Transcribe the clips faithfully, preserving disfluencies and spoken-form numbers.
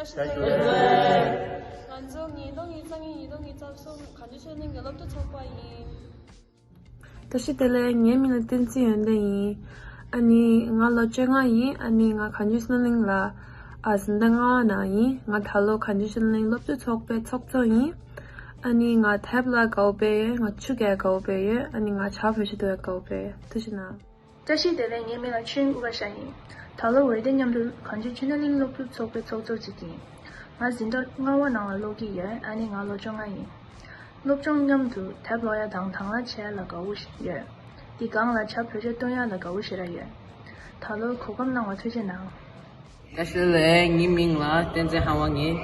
ང་ཚོ་ཉིས་སྟོང་ཉི་ཤུ་རྩ་གཉིས་ཉིས་སྟོང་ཉི་ཤུ་རྩ་གསུམ་གངས་ལྗོངས་ཆོས་གླིང་གི་སློབ་ཕྲུག་ཚོགས་པ་ཡིན། བཀྲ་ཤིས་བདེ་ལེགས། ངའི་མིང་ལ་བསྟན་འཛིན་ཡོན་ཏན་ཡིན། ཨ་ནི་ང་ལོ་བཅོ་ལྔ་ཡིན། ཨ་ནི་ང་གངས་ལྗོངས་ཆོས་གླིང་ལ་ཨ་འཛིན་གྲྭ་ལྔ་པ་ནང་ཡིན། ང་ད་ལོ་གངས་ལྗོངས་ཆོས་གླིང་སློབ་ཕྲུག་ཚོགས་པའི་ཚོགས་གཙོ་ཡིན། ཨ་ནི་ང་དེབ་ལ་དགའ་པོ་ཡོད། ང་ཆུ་རྐྱལ་དགའ་པོ་ཡོད། ཨ་ནི་ང་བྱ་བོད་ཤ་འཐུང་ཡ་དགའ་པོ་ཡོད། ཐུགས་རྗེ་གནང་། བཀྲ་ཤིས་བདེ་ལེགས། ངའི་མིང་ལ་ཆོས་དབྱིངས་དབུ་དཀར་ཤ་ཡིན། ད་ལོ་འོད་སྡེ་མཉམ་དུ་གངས་ལྗོངས་ཆོས་གླིང་སློབ་ཕྲུག་ཚོགས་པའི་ཚོགས་གཙོ་གཅིག་ཡིན། ང་འཛིན་གྲྭ་ལྔ་པ་ནང་ལ་ཀློག་གི་ཡོད། ཨ་ནི་ང་ལོ་བཅོ་ལྔ་ཡིན། སློབ་སྦྱོང་མཉམ་དུ་དེབ་ཀློག་ཡ་དང་དང་བླངས་བྱེད་ཡ་ལ་དགའ་བོ་ཞིག་ཡོད། དེ་སྒང་ལ་བྱ་བོད་ཤ་འཐུང་ཡ་ལ་དགའ་བོ་ཞེ་དྲག་ཡོད། ད་ལོ་གོ་སྐབས་གནང་བ་ཐུགས་རྗེ་གནང་། བཀྲ་ཤིས་བདེ་ལེགས། ངའི་མིང་ལ་བསྟན་འཛིན་ལྷ་དབང་ཡིན།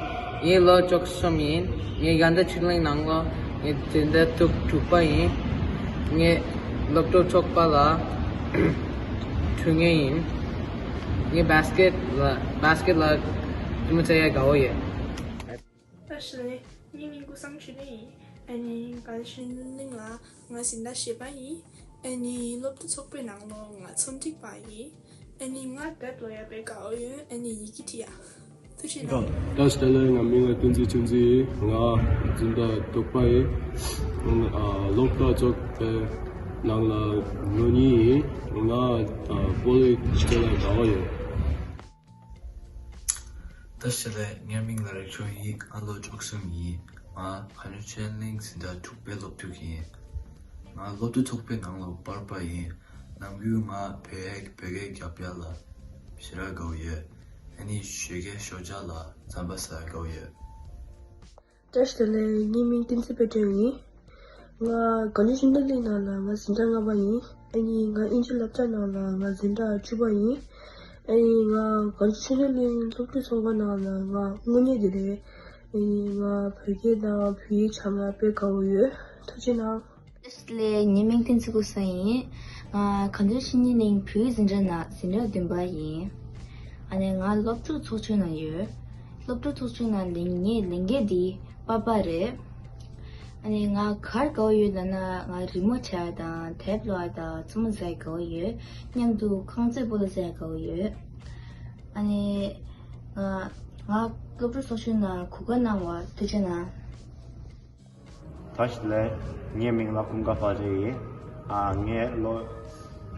ངའི་ལོ་བཅུ་གསུམ་ཡིན། ངའི་གངས་ལྗོངས་ཆོས་གླིང་ནང་ལོགས་ངའི་འཛིན་གྲྭ་དྲུག་དྲུག་པ་ཡིན། ངའི་སློབ་ཕྲུག་ཚོགས་པ་ལ་དྲུང་ཡིག་ཡིན། ངའི་བྷ་སི་ཀེཊ་ལ་བྷ་སི་ཀེཊ་ལ་ཐུགས་སྨོན་རྒྱག་ཡ་དགའ་བོ་ཡོད། བཀྲ་ཤིས་བདེ་ལེགས། ངའི་མིང་ཀུན་བཟང་ཆོས་སྒྲོན་ཡིན། ཨ་ནི་གངས་ལྗོངས་ཆོས་གླིང་ལ་ང་འཛིན་གྲྭ་བཞི་པ་ཡིན། ཨ་ནི་སློབ་ཕྲུག་ཚོགས་པའི་ནང་ལོགས་ང་རྩོམ་སྒྲིག་པ་ཡིན། ཨ་ནི་ང་དེབ་ཀློག་ཡ་དཔེ་དགའ་བོ་ཡོད། ཨ་ནི་ཡི་གེ་འབྲི་ཡ། ཐུགས་རྗེ་གནང་། བཀྲ་ཤིས་བདེ་ལེགས། ང་མིང་ལ་བསྟན་འཛིན་ཆོས་འཛིན་ཡིན། ང་འཛིན་གྲྭ་དྲུག་པ་ཡིན། ང་སློབ་གྲྭ་ཚོགས་པའི་ནང་ལ་ནོ་གཉིས་ཡིན། ང་པོ་ལི་ཊི་ཀལ་ལ་དགའ་བོ་ཡོད། བཀྲ་ཤིས་བདེ་ལེགས། ངའི་མིང་ལ་རིག་འཕྲོད་ཡིན། ང་ལོ་བཅུ་གསུམ་ཡིན། ང་གངས་ལྗོངས་ཆོས་གླིང་འཛིན་གྲྭ་དྲུག་པའི་སློབ་ཕྲུག་ཡིན། ང་སློབ་ཕྲུག་ཚོགས་པའི་ནང་ལ་པར་པ་ཡིན། ནམ་རྒྱུན་ང་བོད་ཡིག་བོད་སྐད་རྒྱབ་ཡ་ལ་ཞེ་དྲག་དགའ་བོ་ཡོད། ཨ་ནི་ཞོགས་ཀའི་ཞོགས་ཇ་ལ་རྩམ་པ་ཟ་ཡ་དགའ་བོ་ཡོད། བཀྲ་ཤིས་བདེ་ལེགས། ངའི་མིང་བསྟན་འཛིན་དཔལ་སྒྲོན་ཡིན། ང་གངས་ལྗོངས་ཆོས་གླིང་ནང་ལ་ང་འཛིན་གྲྭ་ལྔ་པ་ཡིན། ཨ་ནི་ང་དབྱིན་ཇི་སློབ་གྲྭ་ནང་ལ་ང་འཛིན་གྲྭ་བཅུ་པ་ཡིན། ཨ་ནི་ང་གངས་ལྗོངས་ཆོས་གླིང་སློབ་ཕྲུག་ཚོགས་པ་ནང་ལ་ང་དངུལ་གཉེར་བདེ་ལེགས། ཨ་ནི་ང་བོད་སྐད་དང་བོད་ཡིག་སྦྱང་ཡ་དཔེ་དགའ་བོ་ཡོད། ཐུགས་རྗེ་གནང་། བཀྲ་ཤིས་བདེ་ལེགས། ངའི་མིང་བསྟན་འཛིན་ཀུན་བཟང་ཡིན། ང་གངས་ལྗོངས་ཆོས་གླིང་ནང་བོད་ཡིག་འཛིན་གྲྭ་ནང་འཛིན་གྲྭ་བདུན་པ་ཡིན། ཨ་ནི་ང་སློབ་ཕྲུག་ཚོགས་ཆུང་ནང་ཡོད། སློབ་ཕྲུག་ཚོགས་ཆུང་ནང་ལས་ངའི་ལས་འགན་འདི་པར་པ་རེད། ཨ་ནི་ང་ག་རེ་དགའ་བོ་ཡོད་ལབ་ན་ང་རི་མོ་བྱེད་ཡ་དང་དེབ་ཀློག་ཡ་དང་རྩེད་མོ་རྩེ་ཡ་དགའ་བོ་ཡོད། མཉམ་དུ་རྐང་རྩེད་སྤོ་ལོ་རྩེ་ཡ་དགའ་བོ་ཡོད། ཨ་ནི་ང་ང་སློབ་ཕྲུག་ཚོགས་ཆུང་ནང་གོ་སྐབས་གནང་བ་ཐུགས་རྗེ་གནང་། བཀྲ་ཤིས་བདེ་ལེགས། ངའི་མིང་ལ་ཀུན་དགའ་དཔལ་སྒྲོན་ཡིན། ཨ་ངའི་ལོ་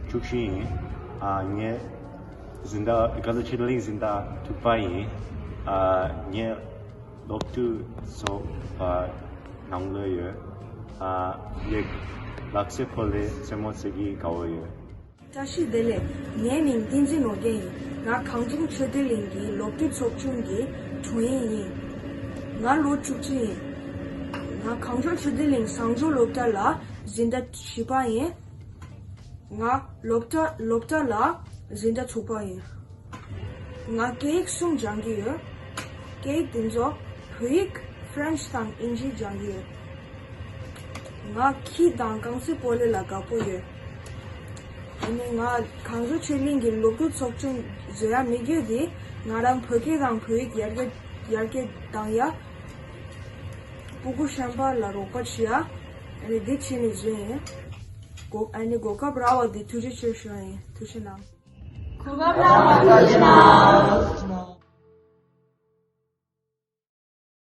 བཅུ་བཞི་ཡིན། ཨ་ངའི་འཛིན་གྲྭ་གངས་ལྗོངས་ཆོས་གླིང་འཛིན་གྲྭ་དྲུག་པ་ཡིན། ཨ་ངའི་སློབ་ཕྲུག་ཚོགས་པ་ནང་ལོགས་ཡོད། ཨ་ངས་ལག་རྩེད་སྤོ་ལོ་རྩེད་མོ་རྩེ་གི་དགའ་བོ་ཡོད། བཀྲ་ཤིས་བདེ་ལེགས། ངའི་མིང་བསྟན་འཛིན་ནོར་རྒྱས་ཡིན། ང་གངས་ལྗོངས་ཆོས་སྡེ་གླིང་གི་སློབ་ཕྲུག་ཚོགས་ཆུང་གི་དྲུང་ཡིག་ཡིན། ང་ལོ་བཅུ་གཅིག་ཡིན། ང་གངས་ལྗོངས་ཆོས་སྡེ་གླིང་བཟང་སྤྱོད་སློབ་གྲྭ་ལ་འཛིན་གྲྭ་བཞི་པ་ཡིན། ང་སློབ་གྲྭ་སློབ་གྲྭ་ལ་འཛིན་གྲྭ་དྲུག་པ་ཡིན། ང་སྐད་ཡིག་གསུམ་སྦྱང་གི་ཡོད། སྐད་ཡིག་དེ་ཚོ་བོད་ཡིག་ཧྥ་རན་སི་དང་དབྱིན་ཇི་སྦྱང་གི་ཡོད། ང་ཁྱི་དང་རྐང་རྩེད་སྤོ་ལོ་ལ་དགའ་པོ་ཡོད། ཨ་ནི་ང་གངས་ལྗོངས་ཆོས་གླིང་གི་སློབ་ཕྲུག་ཚོགས་ཆུང་བཟོ་ཡ་དམིགས་ཡུལ་དེ་ང་རང་བོད་སྐད་དང་བོད་ཡིག་ཡར་རྒྱས་ཡར་རྒྱས་བཏང་ཡ། སྤུ་གུ་གཞན་པ་ལ་རོགས་པ་བྱེད་ཡ། ཨ་ནི་དེ་བྱས་ནས་བཟོས་ཡིན། གོ་ཨ་ནི་གོ་སྐབས་རག་པ་དེ་ཐུགས་རྗེ་ཆེ་ཞུ་ཡ་ཡིན། ཐུགས་རྗེ་གནང་། གོ་སྐབས་རག་པ་ཐུགས་རྗེ་གནང་།